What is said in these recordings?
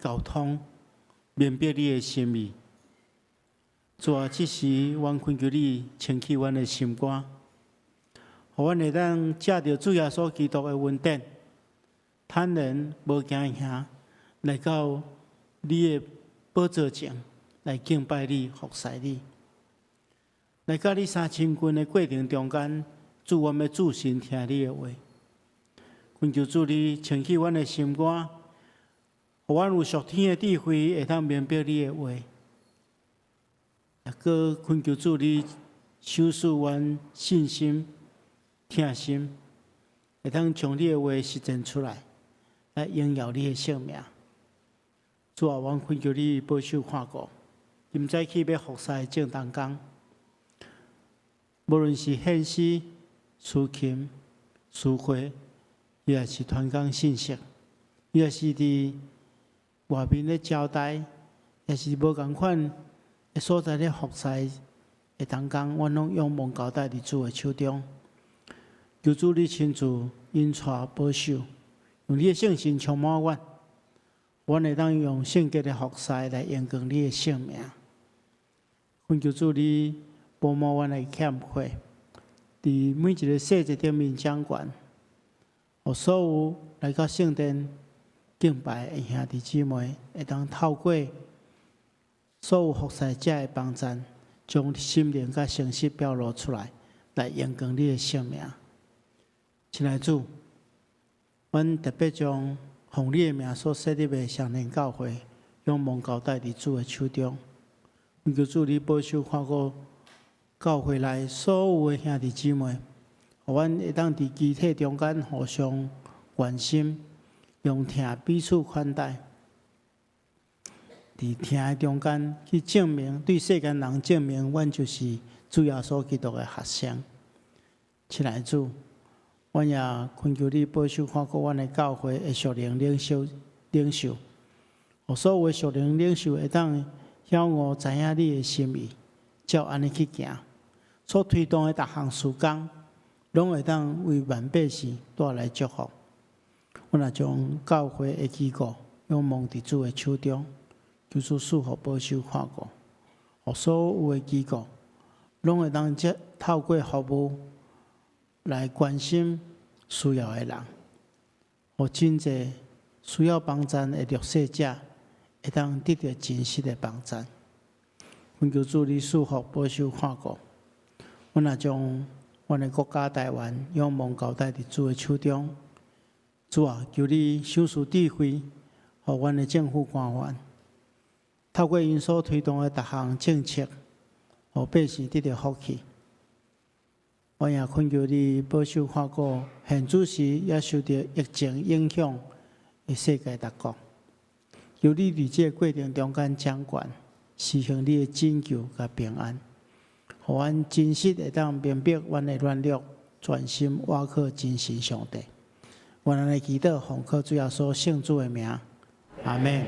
溝通，明白你的心意。主啊，這時阮懇求你清去阮的心肝，予阮會當藉著主耶穌基督的恩典，坦然無驚嚇來到你的寶座前來敬拜你、服侍你。來佮你三親近的過程中間，主，阮欲注神聽你的話。懇求主你清去阮的心肝，予阮有屬天的智慧，會當明白你的話。也閣懇求主你賞賜阮信心、疼心，會當將你的話實踐出來，來榮耀你的聖名。主啊，阮懇求你保守看顧，今早起欲服侍的眾同工，無論是獻詩、司琴、司會，抑是傳講信息，抑是佇外面咧招待，抑是無仝款的所在咧服侍的同工，阮攏仰望交代佇主的手中。求主你親自引帶保守，用你的聖神充滿阮，阮會當用聖潔的服侍來榮光你的聖名。懇求主你補滿阮的欠缺，佇每一个細節頂面掌權，予所有來到聖殿敬拜的兄弟姊妹，會當透過所有服侍者的幫贊，將心靈佮誠實表露出來，來榮光你的聖名。親愛主，阮特別將奉你的名所設立的雙連教會，仰望交代佇主的手中。懇求主你保守看顧教會內所有的兄弟姊妹，予阮會當佇肢體中間互相關心，用疼彼此款待。佇疼的中間去證明，對世間人證明，阮就是主耶穌基督的學生。親愛主，阮也懇求你保守看顧阮的教會的屬靈領袖，領袖，予所有的屬靈領袖會當曉悟知影你的心意，照按呢去行，所推動的逐項事工，攏會當為萬百姓帶來祝福。阮也將教會的機構仰望佇主的手中，求主賜福保守看顧，予所有的機構攏會當藉透過服務來關心需要的人，予真濟需要幫贊的弱勢者會當得著真實的幫贊。懇求主你賜福保守看顧，阮也將阮的國家台灣仰望交代佇主的手中。主啊，求你賞賜智慧，予阮的政府官員，透過𪜶所推動的逐項政策，予百姓得著福氣。阮也懇求你保守看顧，現此時也受著疫情影響的世界各國。求你佇這個過程中間掌權，施行你的拯救佮平安，予阮真實會當明白阮的軟弱，專心倚靠真神上帝。阮按呢祈禱，奉靠主耶穌聖子的名，阿們。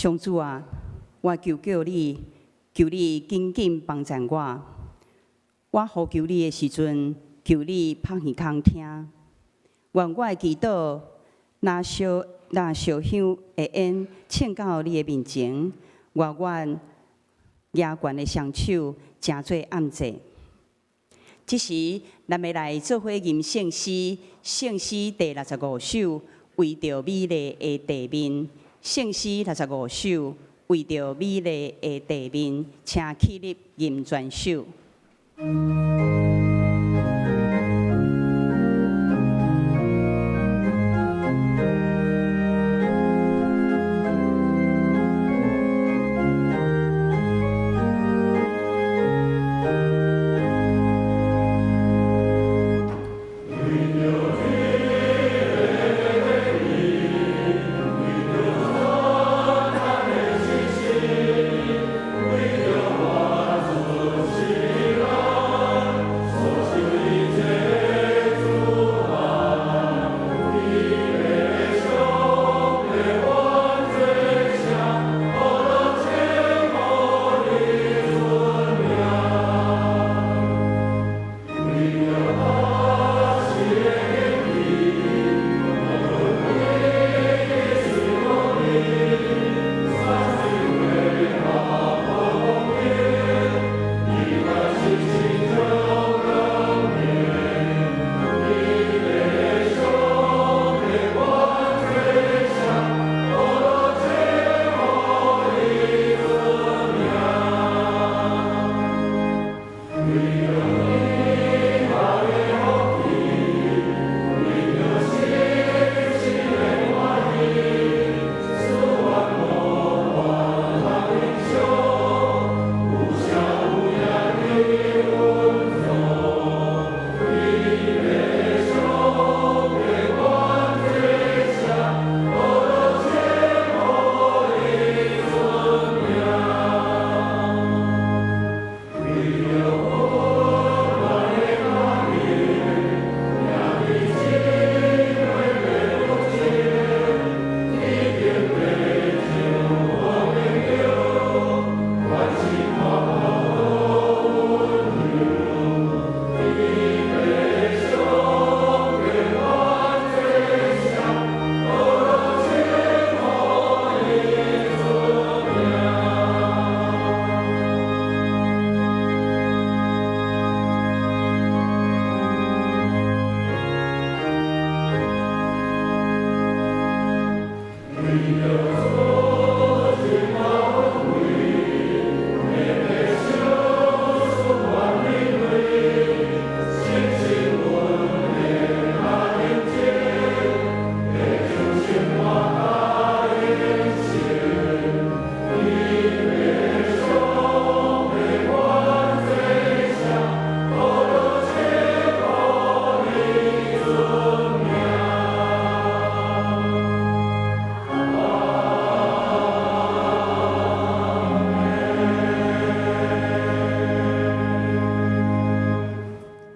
上主啊，我求叫你，求你緊緊幫贊我。我呼求你的時陣，求你拍耳孔聽。願我的祈禱，若燒若燒香的煙，衝到你的面前。願我舉懸的雙手，成做按祭。這時，咱欲來做伙吟聖詩，聖詩第65首，為著美麗的地面。聖詩六十五首，為著美麗的地面，請起立吟全首。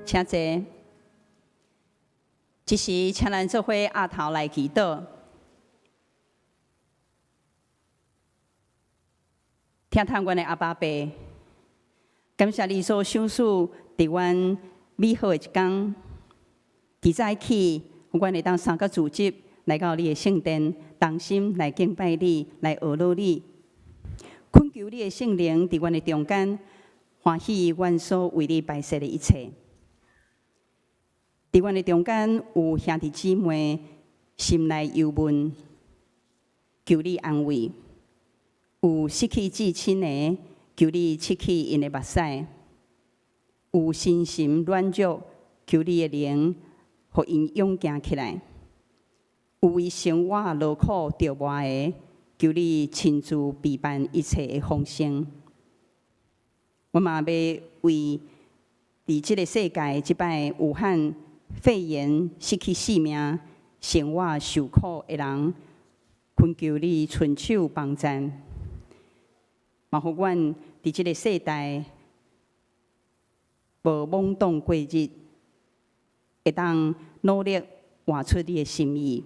請坐。這時，請咱做伙徛頭來祈禱。疼痛阮的阿爸父，感謝你所賞賜佇阮美好的一工。佇早起，阮會當三個組織來到你的聖殿，同心來敬拜你，來學樂你。懇求你的聖靈佇阮的中間，歡喜阮所為你擺設的一切。佇阮的中間有兄弟姊妹心內憂悶，求你安慰；有失去至親的，求你拭去𪜶的目屎；有身心軟弱，求你的靈予𪜶勇健起來；有為生活勞苦著磨的，求你親自備辦一切的豐盛。我嘛欲為佇這个世界這擺武漢肺炎失去性命、生活受苦的人，懇求你伸手幫贊，嘛予阮佇這个世代無懵懂過日，會當努力活出你的心意。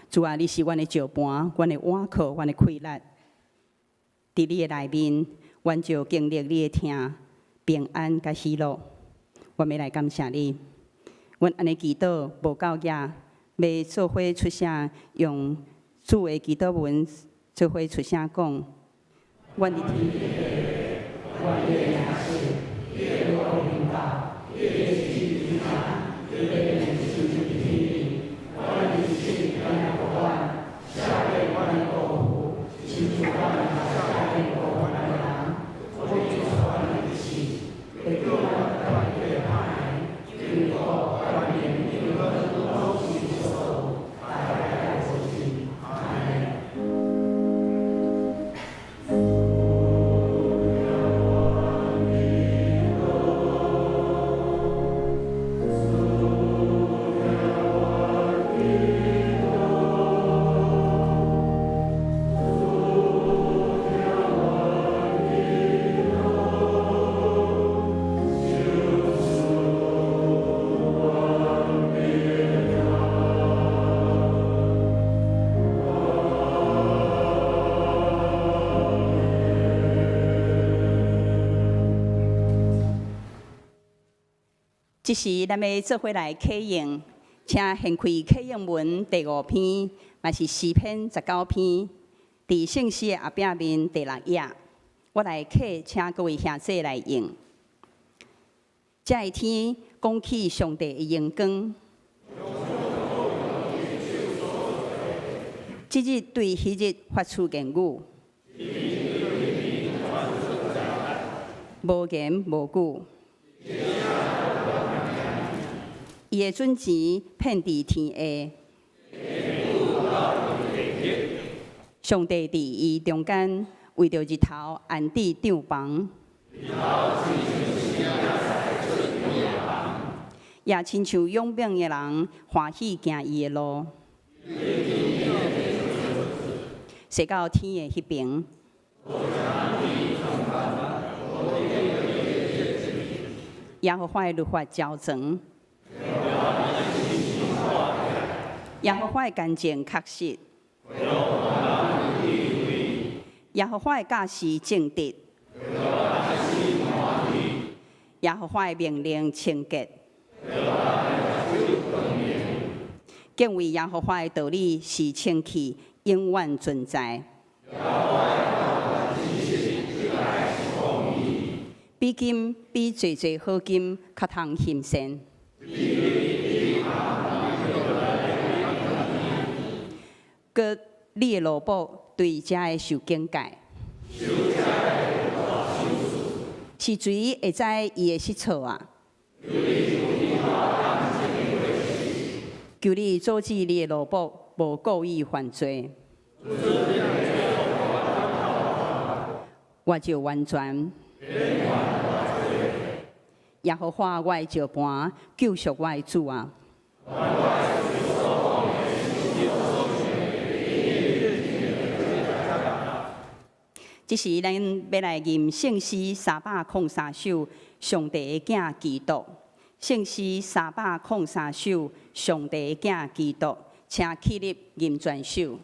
主啊，你是阮的石磐，阮的倚靠，阮的氣力。佇你的內面，阮就經歷你的疼、平安佮喜樂。阮欲來感謝你。阮按呢祈禱，無夠額，欲做伙出聲，用主的祈禱文做伙出聲講。阮佇天頂的，阮的名聖，你的國臨到，你的旨意行，你的名聖佇天頂，阮的日食予阮，赦免阮的過錯，親像阮嘛赦免過阮的人，莫帶阮入試，會救阮脫離歹的，因為國、權柄、榮耀攏是你所有，代代無盡。阿們。這時，咱欲做伙來啟應，請掀開啟應文第五篇，嘛是詩篇19篇，佇聖詩的後壁面第六頁。我來啟，請各位兄弟來應。這个天講起上帝的榮光，這日對彼日發出言語，無言無語。伊的準繩遍佇天下，上帝佇伊中間，為著日頭安置帳棚，也親像勇猛的人歡喜行伊的路，踅到天的彼爿。耶和華的律法周全。耶和華的乾淨確實，耶和華的教示正直，耶和華的命令清潔。敬畏耶和華的道理是清氣，永遠存在。比金比濟濟好金較通欣羨。閣你的奴僕對這个受警戒，是誰會知伊的失錯啊？求你阻止你的奴僕無故意犯罪，我就完全。耶和華我的石磐，救贖我的主啊！這時，咱欲來吟聖詩303首，上帝的囝基督。聖詩303首，上帝的囝基督，請起立吟全首。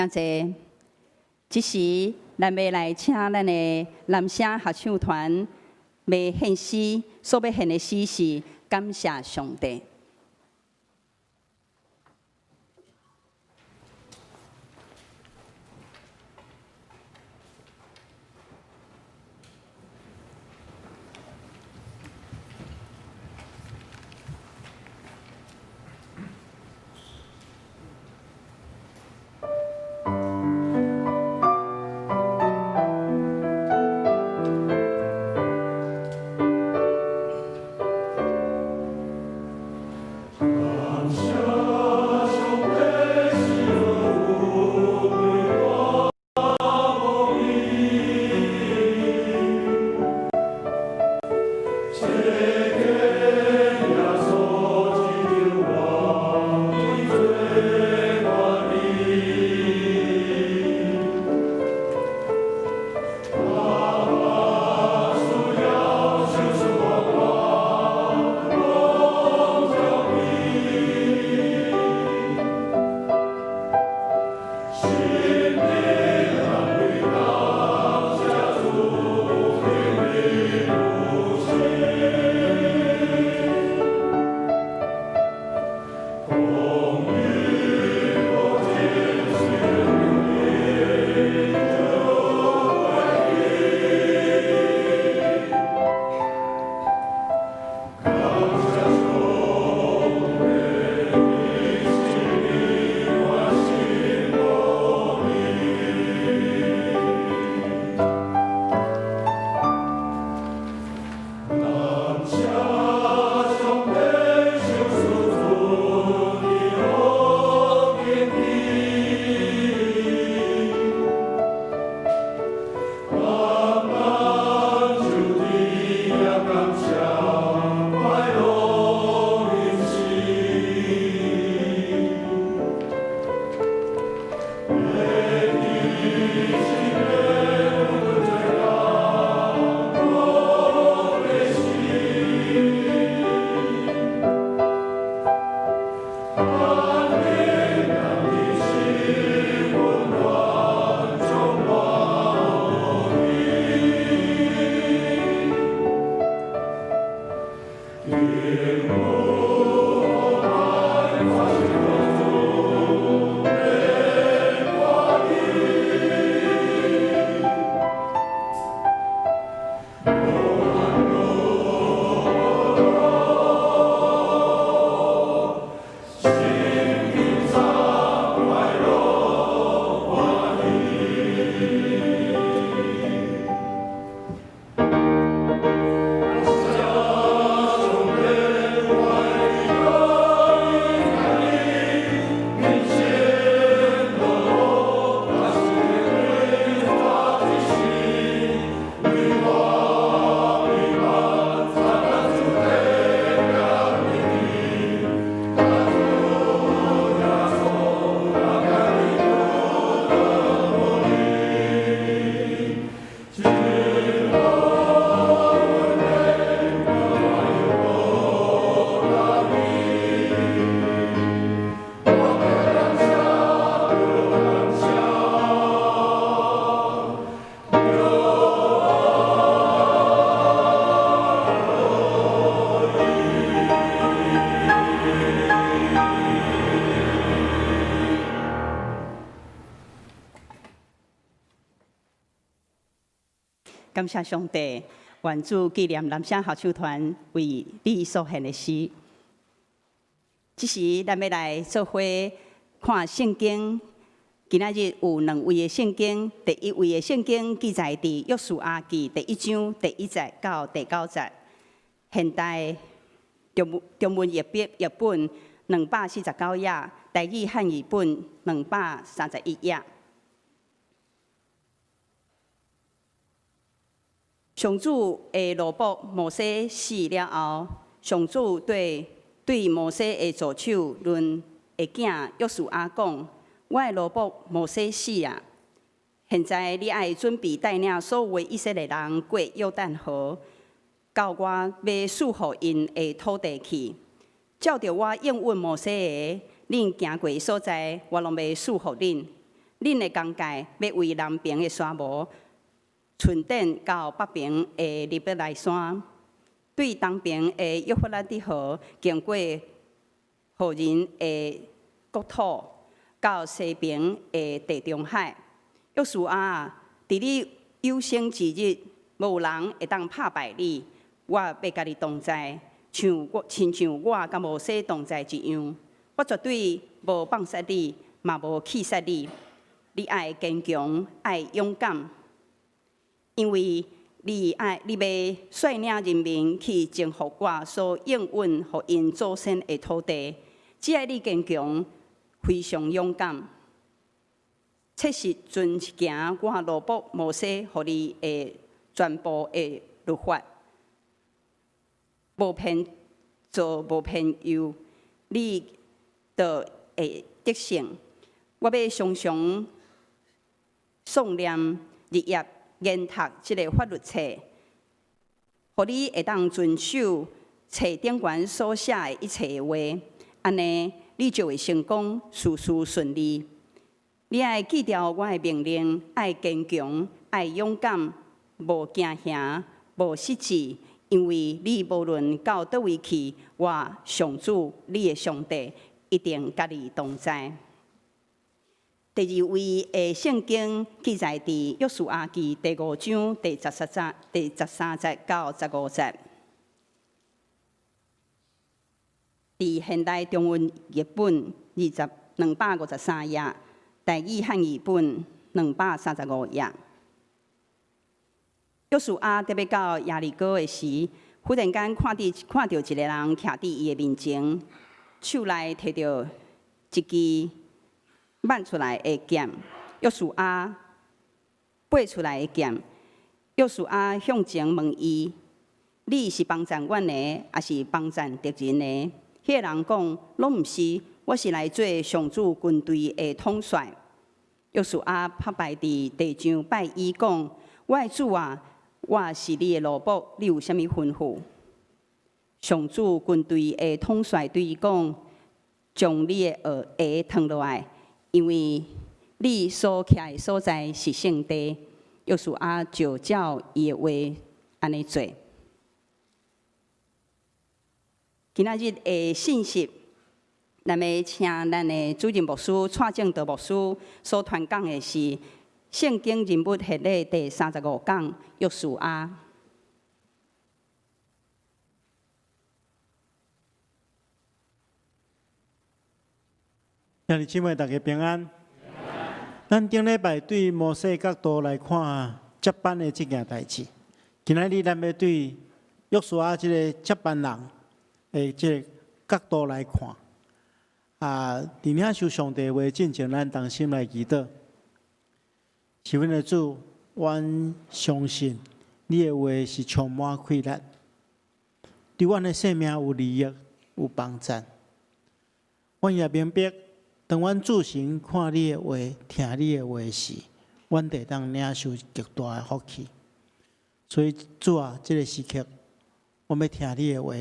請坐。這時，咱欲來請咱的男聲合唱團欲獻詩，所欲獻的詩是感謝上帝。感謝上帝，願主紀念男聲合唱團為你所獻的詩。這時，咱欲來做伙看聖經。今仔日有兩位的聖經，第一位的聖經記載佇約書亞記第一章第一節到第九節。現代中文譯本譯本249頁，台語漢語本231頁。上主的奴僕摩西死了後，上主對摩西的助手嫩的囝約書亞講：我的奴僕摩西死啊，現在你愛準備帶領所有的以色列人過約旦河，到我欲賜予𪜶的土地去。照著我應允摩西的，恁行過的所在，我攏欲賜予恁。恁的疆界欲為南爿的沙漠，伸展到北爿的利伯來山，對東爿的幼發拉底河，經過赫人的國土，到西爿的地中海。約書亞，佇你有生之日，無人會當拍敗你。我欲佮你同在，像我親像我佮摩西同在一樣。我絕對無放捨你，嘛無棄殺你。你愛堅強，愛勇敢，因為你欲率領人民去征服我所應允予𪜶祖先的土地。只愛你堅強，非常勇敢，切實遵行我奴僕摩西予你的全部的律法，無偏左，無偏右，你就會得勝。我欲常常誦念，日夜研讀這个法律冊，予你會當遵守冊頂懸所寫的一切話，按呢你就會成功，事事順利。你愛記牢我的命令，愛堅強，愛勇敢，無驚嚇，無失志，因為你無論到佗位去，我上主你的上帝一定佮你同在。第二位的聖經記載佇約書亞記第五章第13節到15節。佇現代中文譯本253頁，台語漢語本235頁。約書亞欲到耶利哥的時，忽然間看著一個人徛佇伊的面前，手內提著一支挽出來的劍。約書亞拔出來的劍。約書亞向前問伊：你是幫贊阮的，抑是幫贊敵人的？彼个人講：攏毋是，我是來做上主軍隊的統帥。約書亞趴拜佇地上拜伊講：我的主啊，我是你的奴僕，你有啥物吩咐？上主軍隊的統帥對伊講：將你的鞋脫落來，因為你所徛的所在是聖地。約書亞就照伊的話按呢做。今仔日的信息，咱欲請咱的主任牧師蔡正道牧師所傳講的是聖經人物系列第三十五講約書亞。兄弟姊妹，大家平安。咱頂禮拜對摩西角度來看接班的這件代誌，今仔日咱欲對約書亞這个接班人的這个角度來看。啊，佇領受上帝話進前，咱同心來祈禱。是阮的主，阮相信你的話是充滿氣力，對阮的生命有利益、有幫助。阮也明白，當阮注神看你的話、聽你的話時，阮會當領受極大的福氣。所以主啊，這个時刻，我欲聽你的話，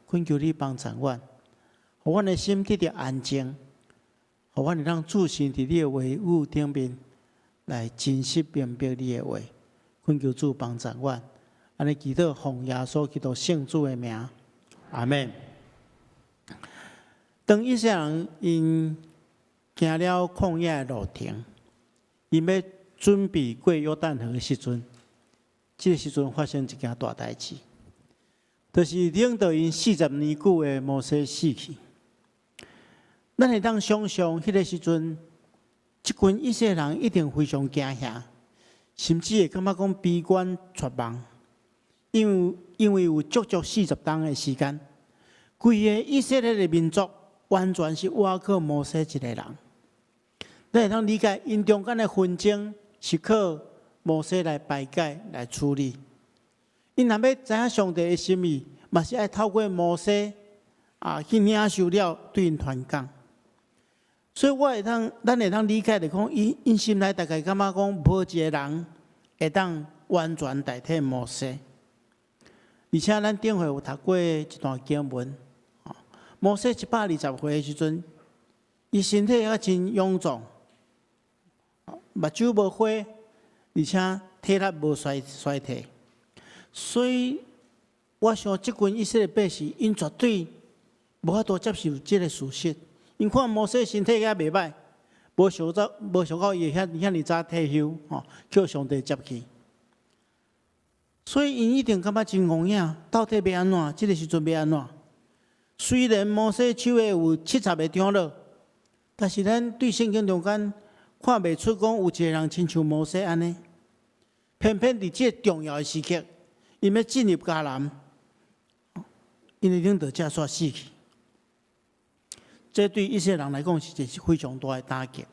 懇求你幫助阮，予阮的心得著安靜，予阮會當注神佇你的話語頂面來真實明白你的話。懇求主幫助阮，按呢祈禱奉耶穌基督聖主的名，阿們。當以色列人𪜶行了曠野的路程，𪜶欲準備過約旦河的時陣，這个時陣發生一件大代誌，就是領導𪜶40年久的摩西死去。咱會當想像，彼个時陣，這群以色列人一定非常驚嚇，甚至會感覺講悲觀絕望，因為有足足四十冬的時間，規个以色列的民族完全是倚靠摩西一个人。咱會當理解，𪜶中間的紛爭是靠摩西來排解、來處理。𪜶若欲知影上帝的心意，嘛是愛透過摩西啊去領受了，對𪜶傳講。所以我會當，咱會當理解就講，𪜶心內大概感覺講，無一个人會當完全代替摩西。而且咱頂回有讀過一段經文，摩西120歲的時陣，伊身體猶真勇壯，目睭無花，而且體力無衰退。所以我想，這群以色列百姓，𪜶絕對無法度接受這个事實。𪜶看摩西身體也袂䆀，無想到伊會遐爾早退休，吼，予上帝接去。所以𪜶一定感覺真戇影，到底欲按怎？這个時陣欲按怎？雖然摩西手下有七十个長老，但是咱對聖經中間看袂出講有一个人親像摩西按呢。偏偏佇這个重要的時刻，𪜶欲進入迦南，𪜶的領導者煞死去。這對以色列人來講是一個非常大的打擊。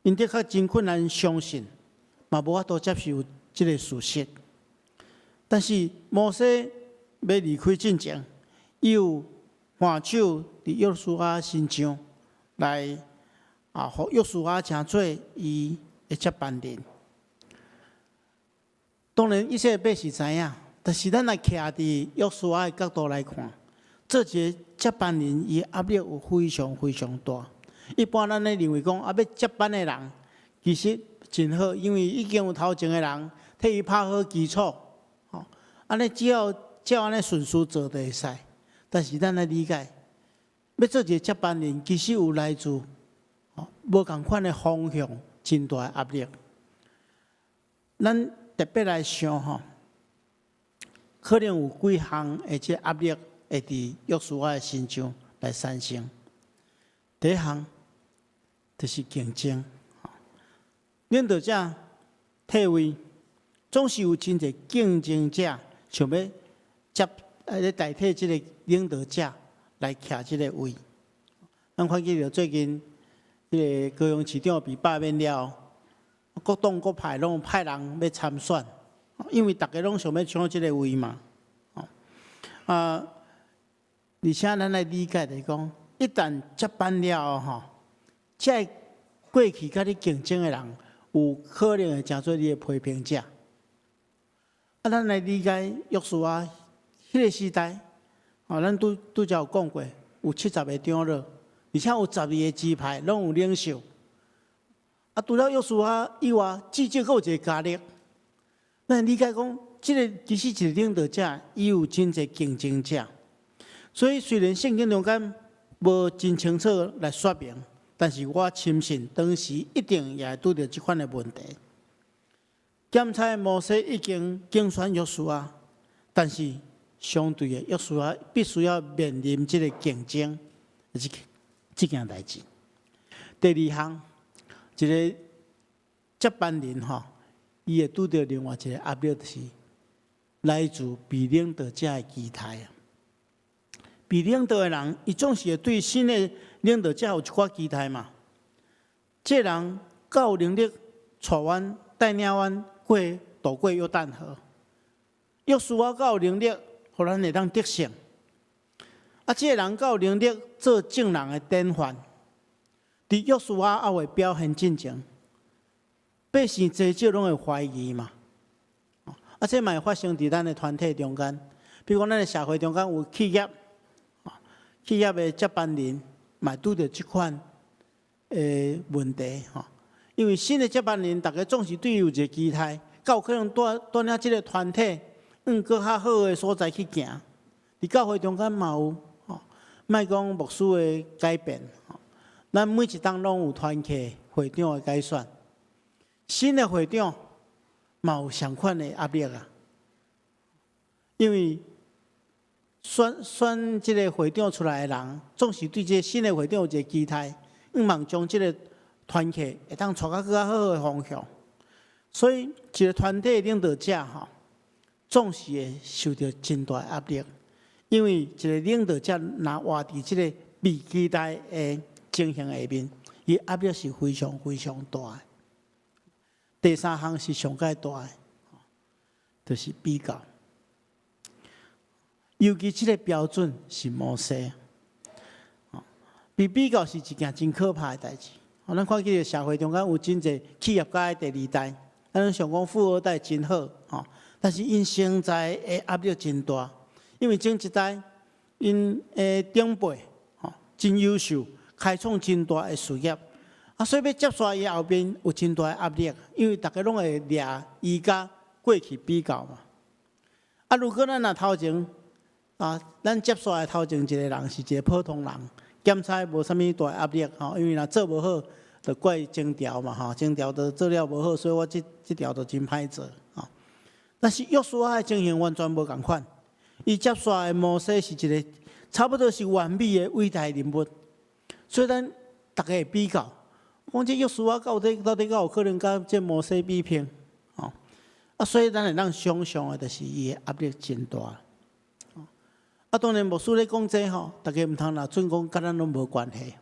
𪜶的確真困難相信，嘛無法度接受這个事實。但是摩西欲離開進前，伊有換手佇約書亞身上來啊，予約書亞成做伊的接班人。當然，以色列百姓知影，但是咱若徛佇約書亞的角度來看，做一个接班人，伊壓力有非常非常大。一般咱咧認為講啊，欲接班的人其實真好，因為已經有頭前的人替伊拍好基礎，吼，按呢只要照按呢順序做就會使。但是咱來理解，欲做一个接班人，其實有來自無仝款的方向，真大的壓力。咱特別來想吼，可能有幾項的這壓力會佇約書亞的身上來產生。第一項就是競爭，領導者退位，總是有真濟競爭者想欲接，來代替這个領導者來徛這个位。咱看見著最近，這个高雄市長被罷免了，各黨各派攏派人欲參選，因為逐家攏想欲搶這个位嘛。啊，而且咱來理解就是講，一旦接班了後吼，這个過去佮你競爭的人，有可能會成做你的批評者。啊，咱來理解約書亞彼个時代，哦，咱拄拄才有講過，有七十个長老，而且有12个支派，攏有領袖。啊，除了約書亞以外，至少閣有一个迦勒。咱理解講，這个其實一個領導者，伊有真濟競爭者。所以雖然聖經中間無真清楚來說明，但是我深信當時一定也會拄著這款的問題。檢查摩西已經競選約書亞，但是相對的約書亞必須要面臨這個競爭，這件代誌。第二項，一个接班人吼，伊會拄著另外一个壓力，就是來自被領導者的期待啊。被領導的人，伊總是會對新的領導者有一寡期待嘛。這个人夠有能力帶阮帶領阮渡過約旦河，約書亞夠有能力，予咱會當得勝。啊，這个人夠有能力做眾人的典範。佇約書亞猶未表現進前，百姓濟少攏會懷疑嘛。啊，這嘛會發生佇咱的團體中間，比如講咱的社會中間有企業，企業的接班人嘛拄著這款的問題吼。因為新的接班人，逐家總是對伊有一个期待，較有可能帶領這个團體往閣較好的所在去行。佇教會中間嘛有吼，莫講牧師的改變，吼，咱每一冬攏有團契會長的改選，新的會長嘛有相款的壓力啊。因為選這个會長出來的人，總是對這个新的會長有一个期待，向望將這个團契會當帶較閣較好的方向。所以，一个團體領導者吼，總是會受著真大的壓力，因為一个領導者若活佇這个被期待的情形下面，伊壓力是非常非常大的。第三項是上蓋大的，就是比較。尤其這个標準是摩西，被比較是一件真可怕的代誌。咱看見社會中間有真濟企業家的第二代，咱攏想講富二代真好，吼，但是𪜶承載的壓力真大，因為前一代𪜶的長輩，吼，真優秀，開創真大的事業，啊，所以欲接續伊後邊有真大的壓力，因為逐家攏會掠伊佮過去比較嘛。啊，如果咱若頭前啊，咱接續的頭前一個人是一個普通人，檢查無啥物大壓力吼，因為若做無好，就怪前條嘛吼，前條都做了無好，所以我這這條就真歹做吼。但是約書亞的情形完全無仝款，伊接續的摩西是一個差不多是完美的偉大人物，所以咱逐家會比較，講這約書亞到底到底敢有可能佮這摩西比拼？吼啊，所以咱會當想像的，就是伊的壓力真大。啊，當然牧師咧講這吼，逐家毋通若準講佮咱攏無關係。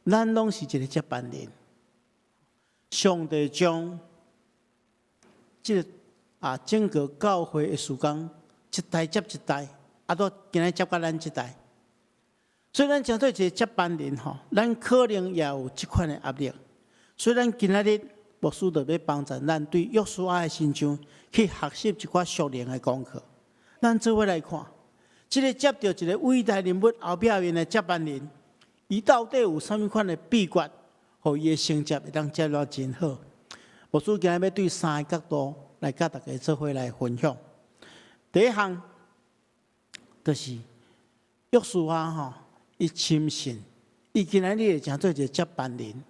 咱攏是一個接班人，上帝將這個啊整個教會的事工一代接一代，啊，到今仔接到咱這代。所以咱成做一個接班人吼，咱可能也有這款的壓力。所以咱今仔日牧師就欲幫助咱對約書亞的身上去學習一寡屬靈的功課。咱做伙來看，這個接著一個偉大人物後壁面的接班人，伊到底有啥物款的秘訣，予伊的承接會當接了真好。牧師今仔欲對三个角度來佮大家做伙來分享。第一項就是約書亞吼，伊深信，伊今仔日會成做一個接班人，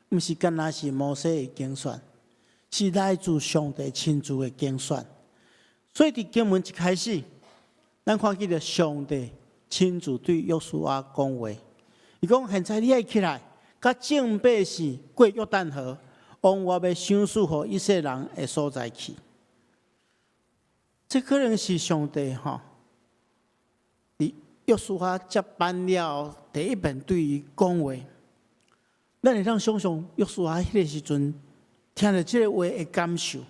毋是干焦是摩西的揀選，是來自上帝親自的揀選。所以佇經文一開始，咱看見著上帝親自對約書亞講話。伊講：現在你愛起來，佮眾百姓過約旦河，往我欲賞賜予以色列人的所在去。這可能是上帝吼，佇約書亞接班了第一遍對伊講話。咱會當想像約書亞彼個時陣聽著這個話的感受。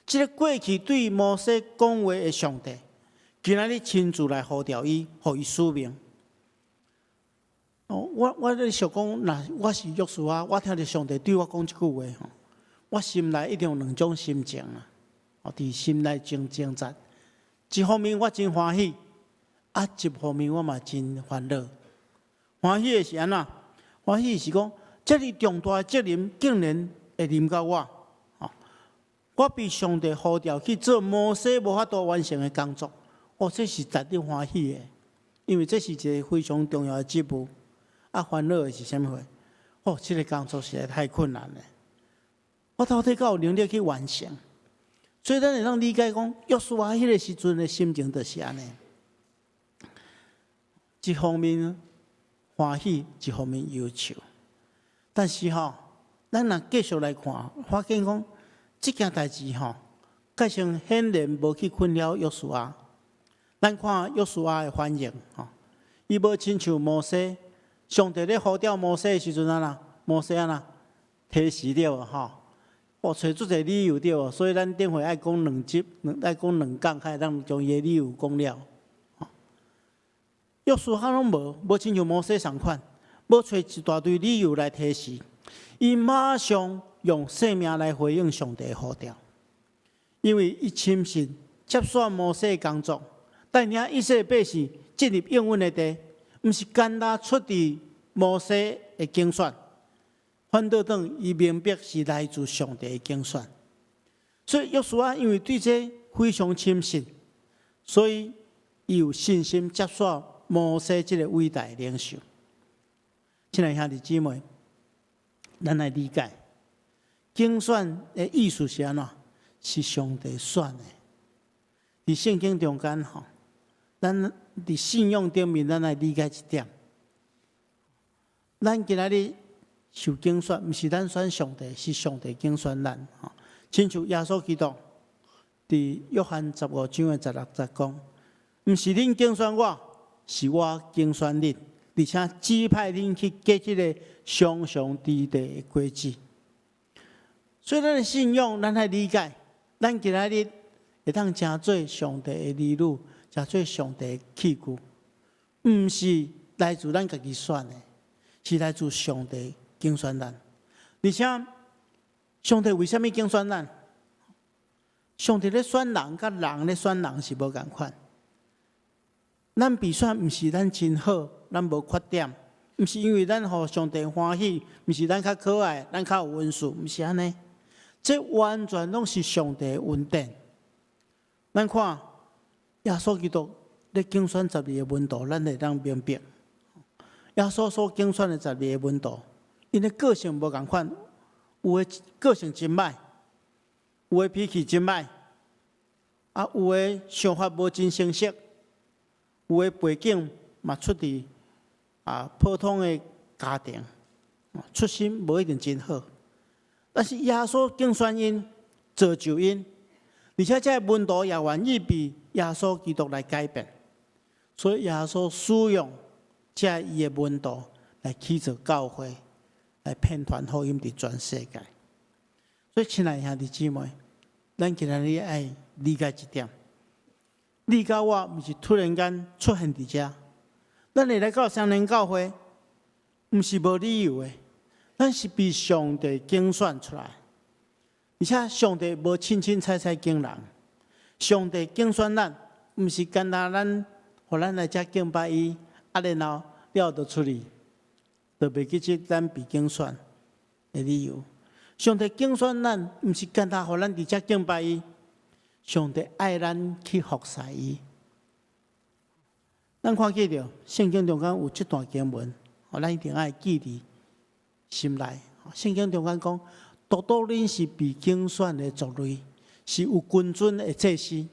這個過去對摩西講話的上帝，今仔日親自來呼召伊，予伊使命。哦，我我咧想講，若我是約書亞，我聽著上帝對我講這句話吼，我心內一定有兩種心情啊。哦，佇心內真掙扎。一方面我真歡喜，啊，一方面我嘛真煩惱。歡喜的是按怎？歡喜是講，這麼重大的責任竟然會臨到我。我被上帝呼召去做摩西無法度完成的工作，哦，這是絕對歡喜的，因為這是一個非常重要的職務。啊，煩惱的是啥物貨？哦，這個工作實在太困難了，我到底敢有能力去完成？所以咱會當理解講，約書亞彼個時陣的心情就是按呢。一方面歡喜，一方面憂愁。但是吼，咱若繼續來看，發現講，這件代誌吼，蓋成顯然無去困擾約書亞。咱看約書亞的反應吼，伊無親像摩西，上帝咧呼召摩西的時陣按怎，摩西按怎推辭著吼，哦，揣足濟理由對，所以咱頂回愛講兩集，愛講兩講，才會當將伊的理由講了。約書亞攏無，無親像摩西仝款，無揣一大堆理由來推辭，伊馬上用生命來回應上帝的呼召，因為伊深信接續摩西的工作，帶領以色列百姓進入應允的地，毋是干焦出自摩西的揀選，反倒轉伊明白是來自上帝的揀選。所以約書亞因為對這非常深信，所以伊有信心接續摩西這個偉大的領袖。親愛兄弟姊妹，咱來理解揀選的意思是按怎？是上帝選的。佇聖經中間吼，咱佇信仰頂面，咱來理解一點。咱今仔日受揀選，毋是咱選上帝，是上帝揀選咱。吼，親像耶穌基督佇約翰15章的16節講：毋是恁揀選我，是我揀選恁，而且指派恁去結這个常常之地的果子。所以，咱的信仰，咱愛理解，咱今仔日會當成做上帝的兒女，成做上帝的器具，毋是來自咱家己選的，是來自上帝揀選咱。而且，上帝為啥物揀選咱？上帝咧選人，佮人咧選人是無仝款。咱被選毋是咱真好，咱無缺點，毋是因為咱予上帝歡喜，毋是咱較可愛，咱較有恩賜，毋是按呢。這完全攏是上帝的恩典。咱看耶穌基督咧揀選十二个門徒，咱會當明白。耶穌所揀選的十二个門徒，𪜶的個性無仝款，有的個性真歹，有的脾氣真歹，啊，有的想法無真成熟，有的背景嘛出佇普通的家庭，出身無一定真好。但是耶穌揀選𪜶，造就𪜶，而且這个門徒也願意被耶穌基督來改變，所以耶穌使用這伊的門徒來起造教會，來遍傳福音佇全世界。所以，親愛兄弟姊妹，咱今仔日愛理解一點：你佮我毋是突然間出現佇遮，咱會來到雙連教會，毋是無理由的，咱是被上帝揀選出來，而且上帝無凊凊彩彩揀人，上帝揀選咱，毋是干焦咱，予咱來遮敬拜伊，啊，然後了就出去，就袂記得咱被揀選的理由。上帝揀選咱，毋是干焦予咱佇遮敬拜伊，上帝愛咱去服侍伊。咱看見著聖經中間有這段經文，咱一定愛記佇心內。聖經中間講，獨獨恁是被揀選的族類，是有君尊的祭司，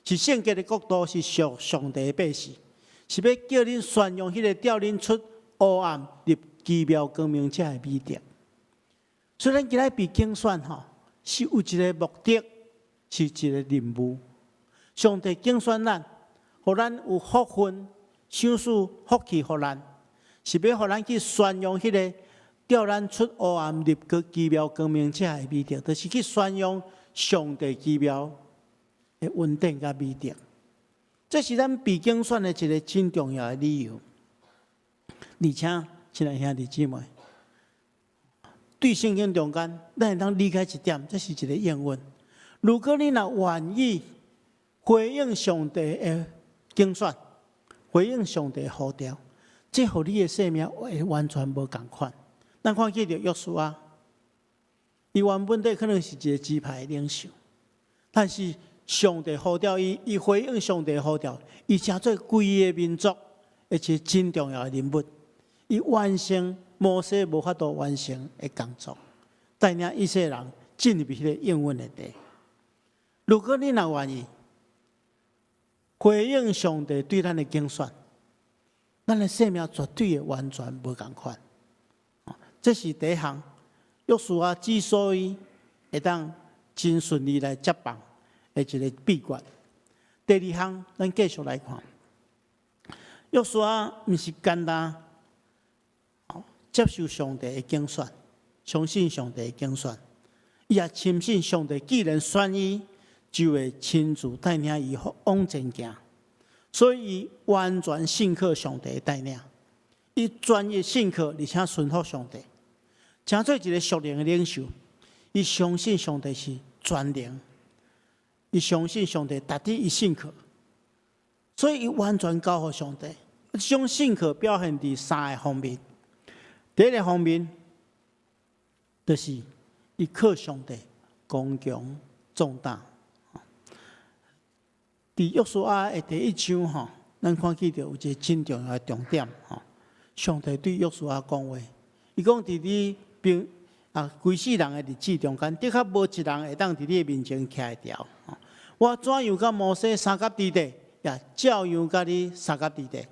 是聖潔的國度，是屬上帝的百姓，是欲叫恁宣揚彼个召恁出黑暗入奇妙光明者的美德。所以咱今仔被揀選吼，是有一个目的，是一个任務。上帝揀選咱，予咱有福分，賞賜福氣予咱，是欲予咱去宣揚彼个召咱出黑暗入去奇妙光明者的美德，就是去宣揚上帝奇妙的恩典佮美德。這是咱被揀選的一个真重要的理由。而且，親愛兄弟姊妹，對聖經中間，咱會當理解一點，這是一个應允。如果你若願意回應上帝的揀選，回應上帝的呼召，這予你的生命會完全無仝款。咱看見著約書亞，伊原本底可能是一个支派的領袖，但是上帝呼召伊，伊回應上帝呼召，伊成做規个民族一個真重要的人物。伊完成摩西無法度完成的工作，帶領以色列人進入彼个應允的地。如果你若願意回應上帝對咱的揀選，咱的生命絕對會完全無仝款。這是第一項。約書亞之所以會當真順利來接棒的一个秘訣。第二項，咱繼續來看，約書亞毋是簡單接受上帝的揀選，相信上帝的揀選，伊也深信上帝既然選伊，就會親自帶領伊往前行，所以伊完全信靠上帝的帶領，伊專一信靠，而且順服上帝，成做一个屬靈的領袖。伊相信上帝是全能，伊相信上帝值得伊信靠，所以伊完全交予上帝。這種信靠表現佇三个方面。第一个方面，就是伊靠上帝剛強壯膽。佇約書亞的第一章吼，咱看見著有一个真重要的重點吼。上帝對約書亞講話，伊講佇你平規世人的日子中間，的確無一人會當佇你的面前徛會牢。我怎樣佮摩西相佮佇地，也照樣佮你相佮佇地。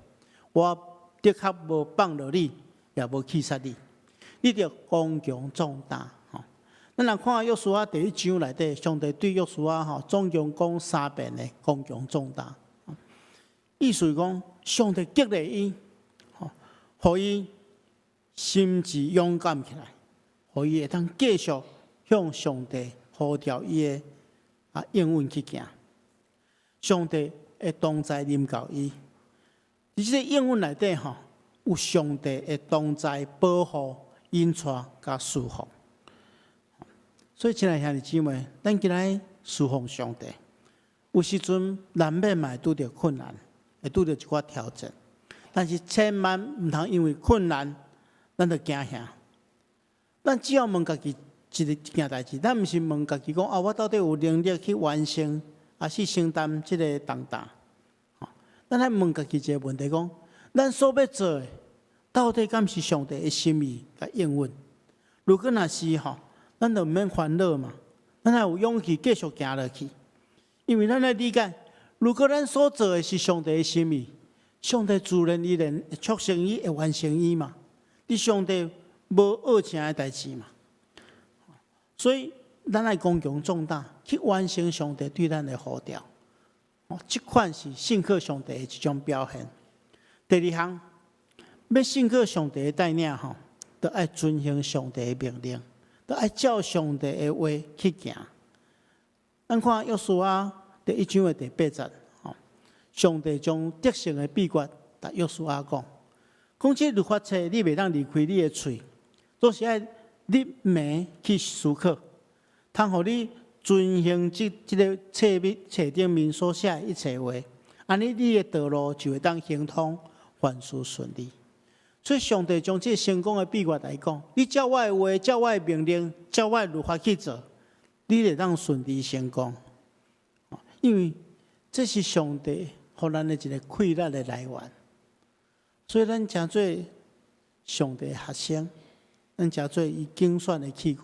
我的確無放落你，也無棄殺你。你著剛強壯膽。吼，咱若看約書亞第一章內底，上帝對約書亞吼總共講三遍的剛強壯膽。意思是講，上帝激勵伊，吼，予伊心志勇敢起來，予伊會當繼續向上帝呼召伊的應允去行。上帝會同在臨到伊。佇這个應允內底吼，有上帝的同在保護、引帶佮賜福。所以，親愛兄弟姊妹，咱今仔侍奉上帝，有時陣難免嘛會拄著困難，會拄著一寡挑戰。但是千萬毋通因為困難，咱就驚嚇。咱只要問家己一件代誌，咱毋是問家己講啊，我到底有能力去完成，抑是承擔這个重擔？咱愛問家己一个問題，講咱所欲做的，到底敢是上帝的心意佮應允？如果若是吼，咱就毋免煩惱嘛，咱愛有勇氣繼續行落去。因為咱愛理解，如果咱所做的是上帝的心意，上帝自然而然會促成伊，會完成伊嘛。佇上帝無惡成的代誌嘛。所以咱愛剛強壯膽去完成上帝對咱的呼召。哦，這款是信靠上帝的一種表現。第二項，欲信靠上帝的帶領吼，著愛遵行上帝的命令，著愛照上帝的話去行。咱看約書亞第一章的第八節，吼，上帝將得勝的秘訣，共約書亞講，講這律法冊你袂當離開你的喙，總是愛日暝去思考，通予你遵行這个冊面冊頂面所寫的一切話，按呢你的道路就會當亨通，凡事順利。所以上帝將這个成功的秘訣來講，你照我的話，照我的命令，照我的律法去做，你會當順利成功。因為這是上帝予咱的一个氣力的來源，所以咱誠做上帝的學生，咱誠做伊揀選的器具，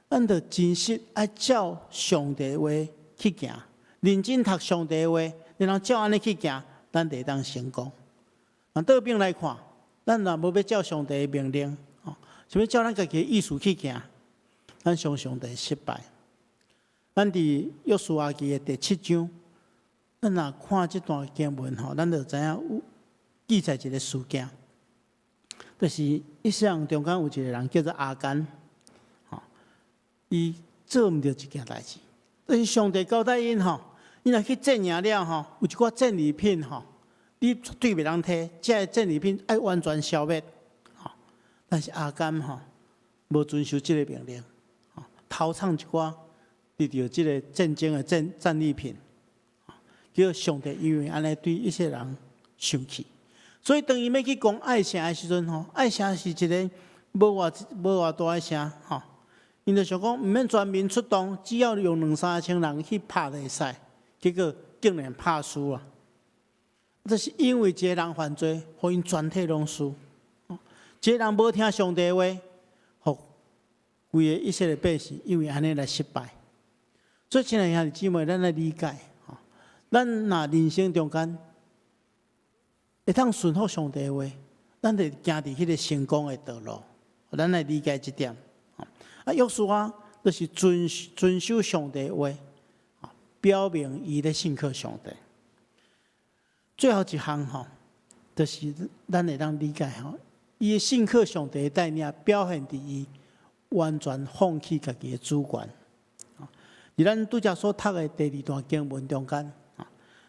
咱著真實愛照上帝的話去行，認真讀上帝的話，然後照按呢去行，咱就會當成功。啊，倒轉來看，咱若無欲照上帝的命令，吼，想欲照咱家己的意思去行，咱常常就會失敗。咱佇約書亞記的第七章，咱若看這段經文吼，咱就知影有記載一个事件，就是以色列人中間有一个人叫做亞干，吼，伊做毋著一件代誌，就是上帝交代𪜶吼，𪜶若去戰贏了吼，有一寡戰利品吼，你絕對袂當提，這个戰利品愛完全消滅，吼。但是亞干吼無遵守這个命令，吼，偷藏一寡得著這个戰爭的戰利品，叫上帝因為按呢對以色列人生氣，所以當伊欲去攻愛城的時陣吼，愛城是一个無偌大的城吼，𪜶就想講毋免全民出動，只要用兩三千人去拍就會使，結果竟然拍輸啊！這是因為一个人犯罪，予𪜶全體攏輸。一个人無聽上帝話，予規个以色列百姓因為按呢來失敗。所以，親愛兄弟姊妹，咱來理解，吼，咱若人生中間會當順服上帝話，咱就行佇彼个成功的道路。咱來理解這點。啊，約書亞就是遵守上帝話，表明伊咧信靠上帝。最後一項吼，就是咱會當理解吼，伊的信靠上帝的帶領，表現佇伊完全放棄家己的主權。佇咱拄才所讀的第二段經文中間，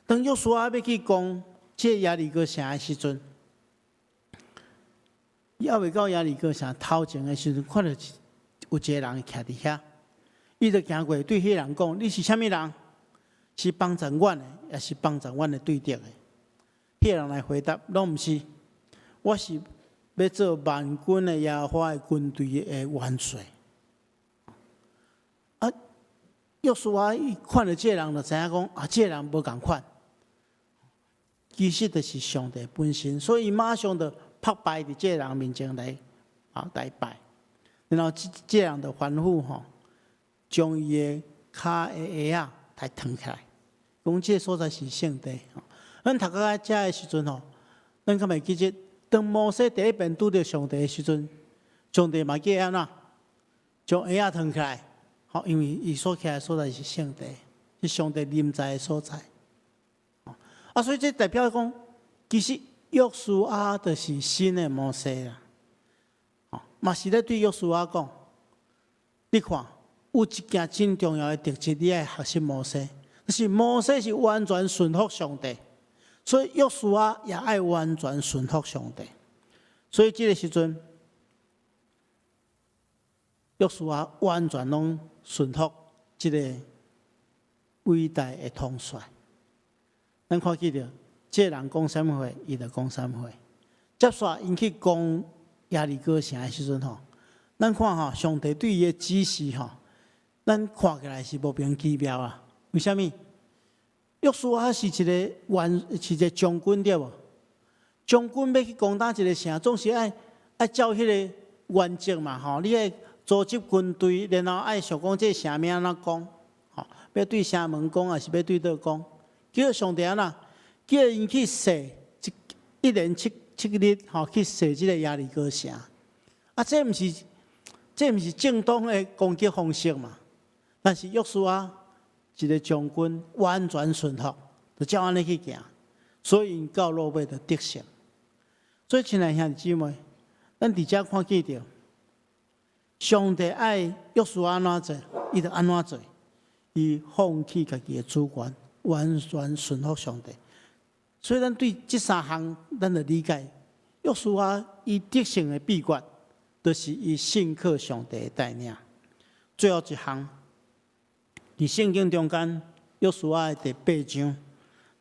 當約書亞欲去攻這耶利哥城的時陣，伊猶未到耶利哥城頭前的時陣，看著有一个人徛佇遐，伊就行過對彼个人講：你是啥物人？是幫贊阮的，抑是幫贊阮的對敵的？彼个人來回答：攏毋是，我是欲做萬軍的耶和華的軍隊的元帥。啊，約書亞伊看著這个人，就知影講啊，這个人無仝款，其實就是上帝本身，所以伊馬上就拍拜佇這個人面前來拜，然後這個人就吩咐吼，將伊的跤的鞋仔來脫起來，講這个所在是聖地。咱讀到遮的時陣吼，咱敢會記得，當摩西第一遍拄著上帝的時陣，上帝嘛叫伊按怎，將鞋仔脫起來，吼，因為伊所徛的所在是聖地，是上帝臨在的所在。啊，所以這代表講，其實約書亞就是新的摩西啦。哦，嘛是咧對約書亞講，你看有一件真重要的特質，你愛學習摩西，就是摩西是完全順服上帝，所以約書亞也愛完全順服上帝。所以這个時陣，約書亞完全攏順服這个偉大的統帥。咱看見著，這个人講啥物話，伊就講啥物話。接煞𪜶去攻耶利哥城的時陣吼，咱看吼，上帝對伊的指示吼，咱看起來是莫名其妙啊。為啥物？約書亞是一個元，是一個將軍對無？將軍欲去攻打一個城，總是愛照彼個原則嘛吼。你愛組織軍隊，然後愛想講這個城欲按怎攻，吼，欲對城門攻，抑是欲對佗攻？結果上帝按怎？叫𪜶去踅一連7日，吼，去踅這個耶利哥城。啊，這毋是正當的攻擊方式嘛？但是約書亞一個將軍完全順服，就照按呢去行，所以𪜶到落尾就得勝。所以，親愛兄弟姊妹，咱佇遮看見著，上帝愛約書亞按怎做，伊就按怎做，伊放棄家己的主權，完全順服上帝。所以，咱對這三項，咱就理解，約書亞伊得勝的秘訣，就是伊信靠上帝的帶領。最後一項，佇聖經中間，約書亞的第八章，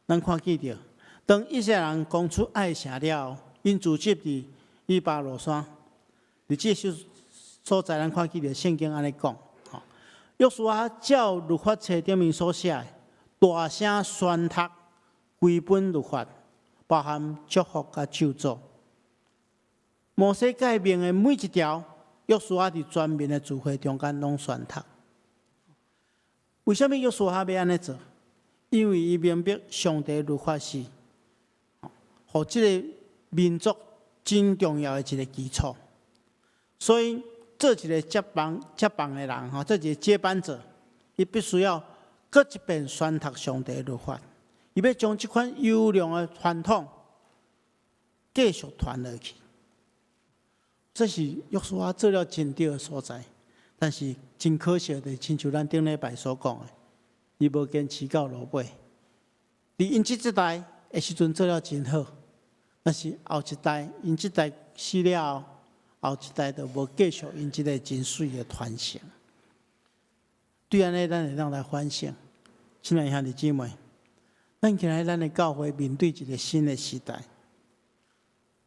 咱看見著，當以色列人攻出艾城了後，𪜶聚集佇以巴路山，佇這所在，咱看見著聖經按呢講，吼，約書亞照律法冊頂面所寫的，大聲宣讀規本律法，包含祝福佮咒詛。摩西誡命的每一條，約書亞佇全民的聚會中間攏宣讀。為啥物約書亞欲按呢做？因為伊明白上帝律法是，予這個民族真重要的一個基礎。所以做一個接棒的人，吼，做一個接班者，伊必須要閣一遍宣讀上帝律法，伊欲將這款優良的傳統繼續傳落去。這是約書亞做了真對的所在，但是真可惜的，親像咱頂禮拜所講的，伊無堅持到落尾。佇𪜶這一代的時陣做了真好，但是後一代𪜶這代死了後，後一代就無繼續𪜶這個真媠的傳承。對按呢，咱會當來反省，親愛兄弟姊妹，咱今日咱的教會面對一個新的時代，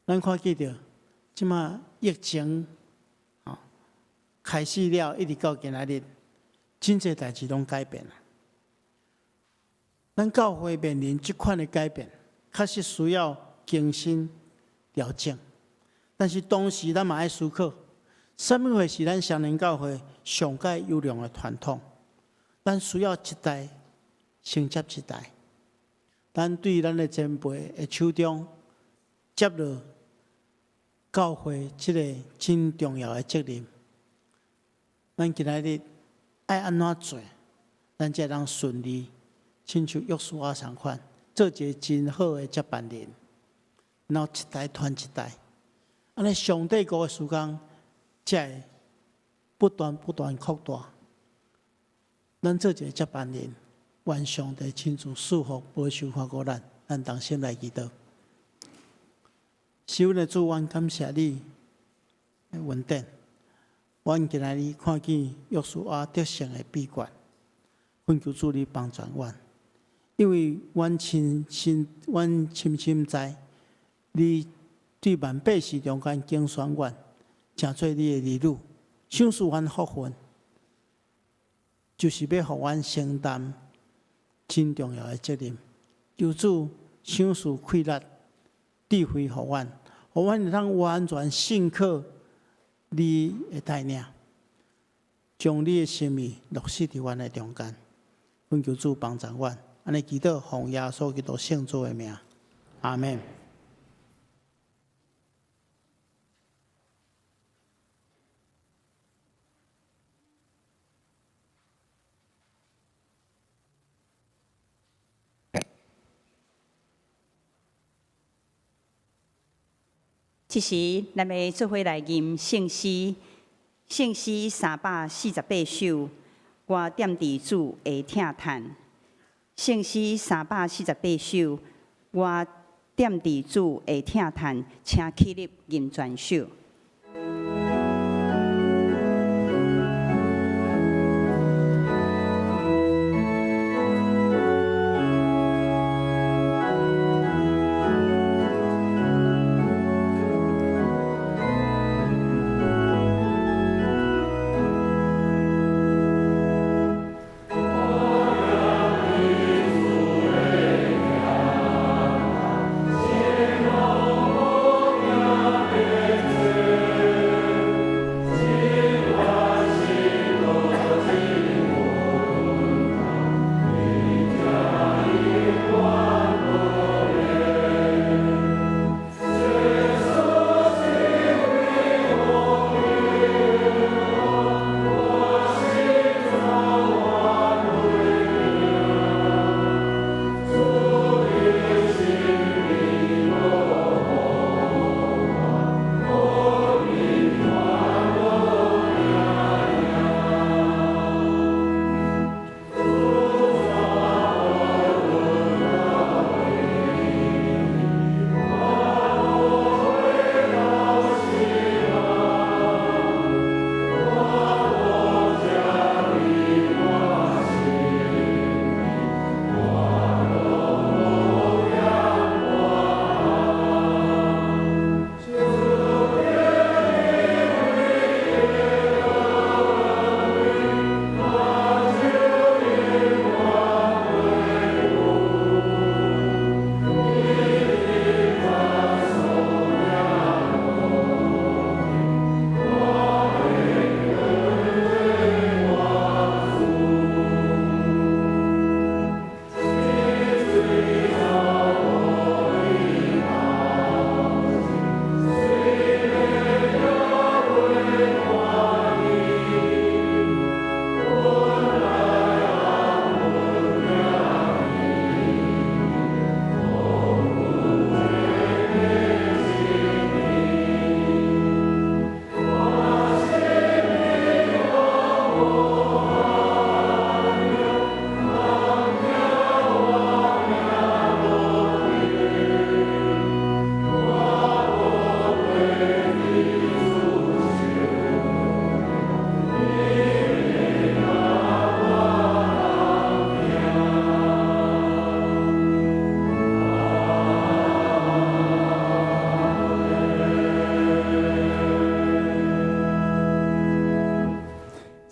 咱看見著這馬疫情，吼開始了，一直到今仔日，真濟代誌攏改變啦。咱教會面臨這款的改變，確實需要更新調整。但是同時，咱嘛愛思考，啥物貨是咱雙連教會上蓋優良的傳統？咱需要一代承接一代。咱對咱的前輩的手中接落教會這個真重要的責任。咱今仔日愛按怎做，咱才會當順利，親像約書亞仝款，做一個真好的接班人，然後一代傳一代，按呢上帝國的事工才會不斷不斷擴大。咱做一個接班人，願上帝親自賜福保守看顧咱，咱同心來祈禱。是阮的主，阮感謝你的恩典。阮今仔日看見約書亞得勝的秘訣，懇求主你幫助阮，因為阮深深，阮深深知，你對萬百姓中間揀選阮，成做你的兒女，賞賜阮福分，就是欲予阮承擔真重要的責任。求主賞賜氣力、智慧予阮，予阮會當完全信靠你的帶領，將你的心意落實佇阮的中間。懇求主幫助阮，按呢祈禱，奉耶穌基督聖子的名，阿們。這時，咱欲做伙來吟聖詩，聖詩348首，我踮佇主的疼嘆。聖詩348首，我踮佇主的疼嘆，請起立吟全首。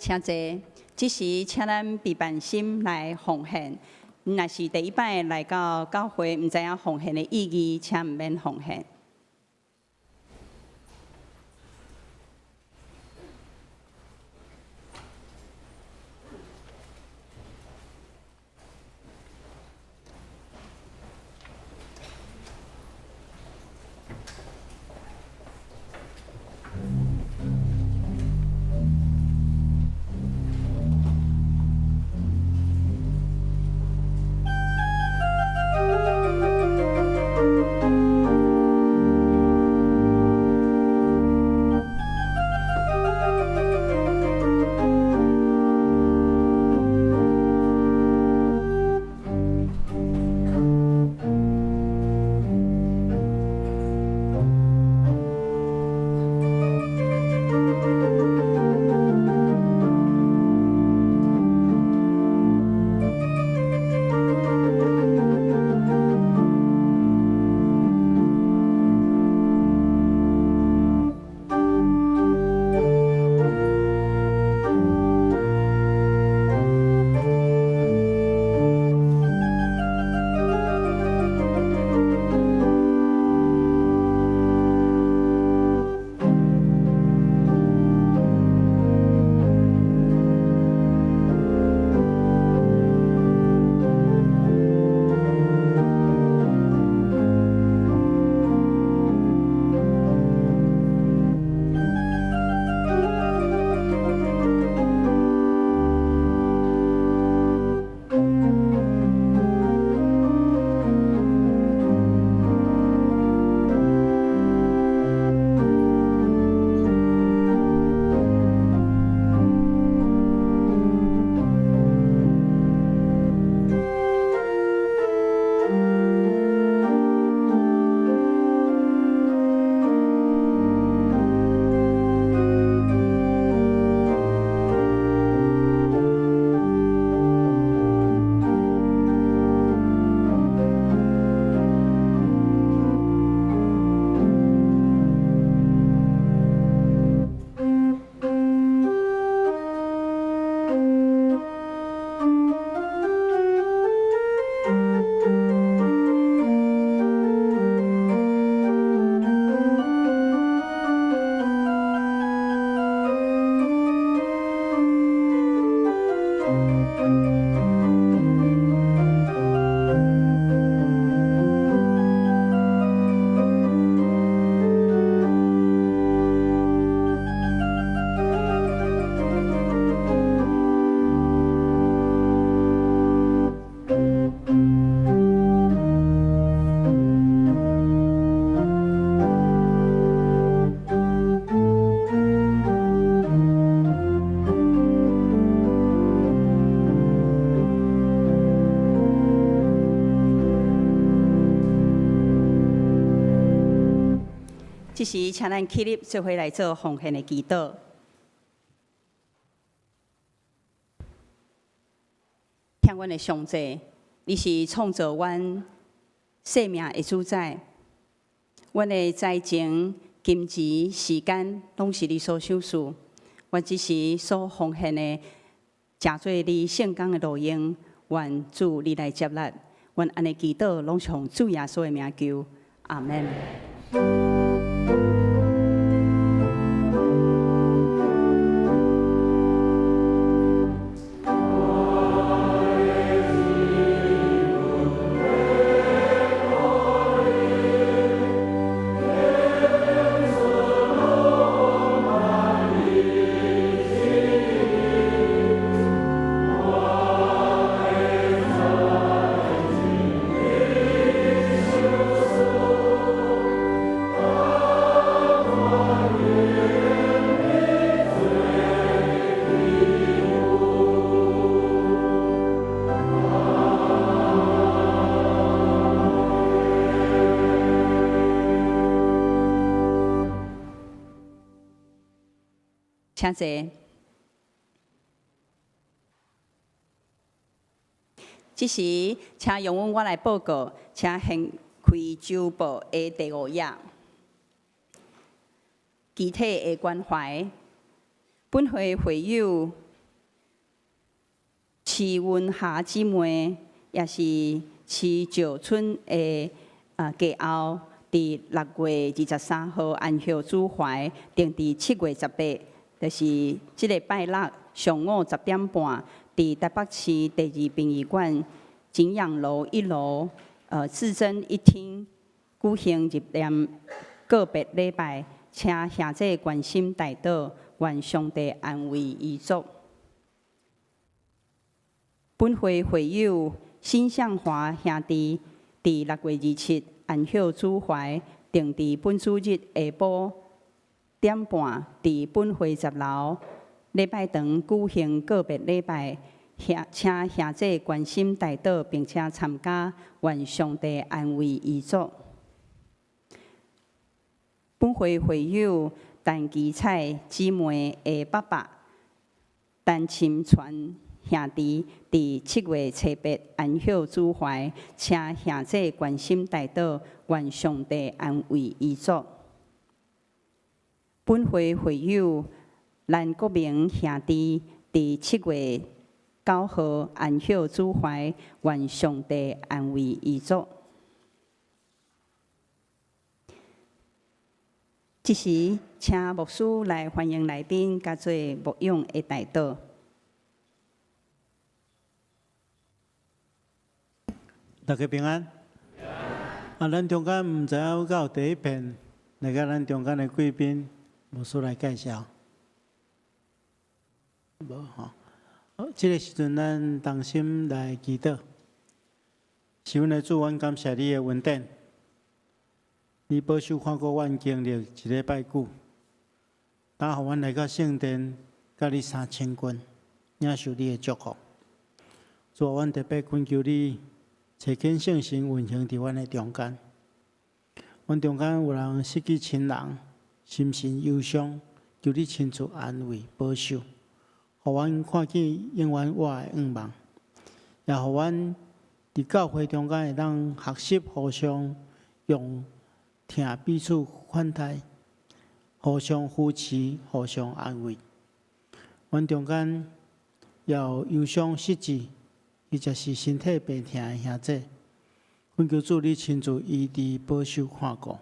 請坐。這時，請咱備辦心來奉獻。若是第一擺來到教會，毋知影奉獻的意義，請毋免奉獻。這時，請咱起立，做伙來做奉獻的祈禱。疼阮的上帝，你是創造阮生命的主宰，阮的才情、金錢、時間，攏是你所賞賜。阮這時所奉獻的，成做你聖工的路用，願主你來接納。阮按呢祈禱，攏是奉主耶穌的名求，阿們。請坐。這時，請容阮我來報告，請掀開週報的第五頁。肢體的關懷，本會會友徐文霞姊妹，也是徐石春的繼後，佇6月23號安息主懷，定佇7月18，就是這个拜六上午10點半，佇台北市第二殯儀館景仰樓1樓，至臻一廳舉行入殮告別禮拜，請兄弟關心代禱，願上帝安慰遺族。本會會友辛向華兄弟，佇6月27安息主懷，定佇本主日下晡點半，佇本會10樓禮拜堂舉行告別禮拜，請兄弟關心代禱，並且參加，願上帝安慰遺族。本會會友陳其彩姊妹的爸爸陳欽傳兄弟，佇7月28安息主懷，請兄弟關心代禱，願上帝安慰遺族。本會會友蘭國明兄弟，佇7月9號安息主懷，願上帝安慰遺族。這時，請牧師來歡迎來賓，佮做牧養的代禱。大家平安。啊，咱中間毋知影敢有第一遍來到咱中間的貴賓，牧師來介紹。無吼。好，這个時陣咱同心來祈禱。是阮的主，阮感謝你的恩典。你保守看顧阮經歷一禮拜久，打予阮來到聖殿，佮你相親近，領受你的祝福。主啊，阮特別懇求你，差遣聖神運行佇阮的中間。阮中間有人失去親人，心神憂傷，求你親自安慰保守，予阮看見永遠活的願望，也予阮佇教會中間會當學習互相用疼彼此款待，互相扶持，互相安慰。阮中間也有憂傷失志，或者是身體病痛的兄弟，懇求主你親自醫治、保守、看顧，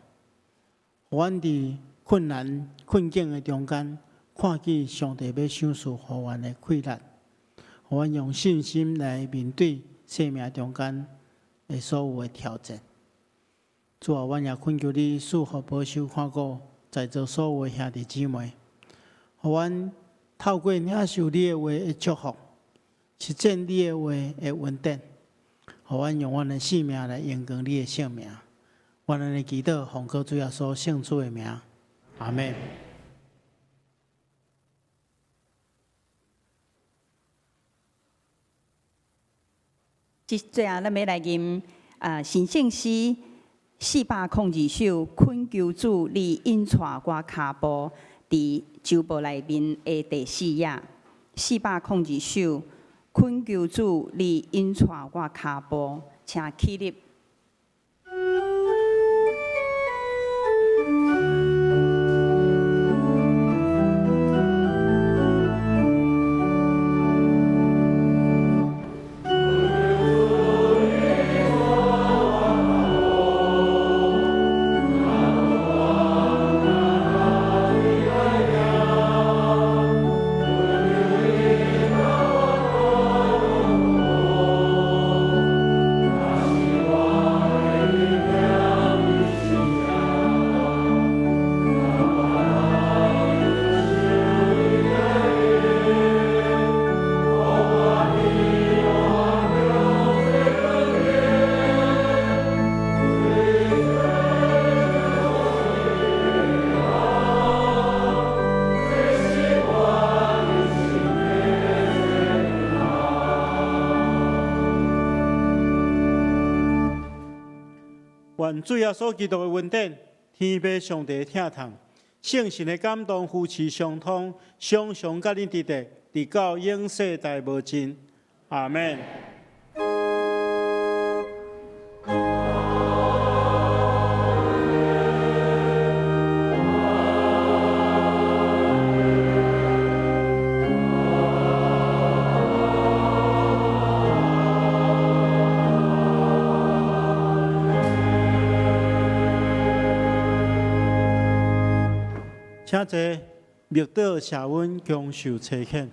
予阮佇困難困境的中間，看見上帝欲賞賜予阮的氣力，予阮用信心來面對生命中間的所有的挑戰。主啊，阮也懇求你賜福保守看顧在座所有的兄弟姊妹，予阮透過領受你的話的祝福，實踐你的話的恩典，予阮用阮的性命來榮光你的聖名。阮按呢祈禱，奉靠主耶穌聖子的名，阿們。這最後，咱欲來吟神聖詩402首，懇求主你引帶我跤步，佇周報內面的第四頁，402首，懇求主你引帶我跤步，請起立。願主耶穌基督的恩典、天父上帝的疼痛、聖神的感動、扶持相通，常常佮恁佇佇，直到永世代無盡。阿們。請坐，默禱赦阮，共受差遣。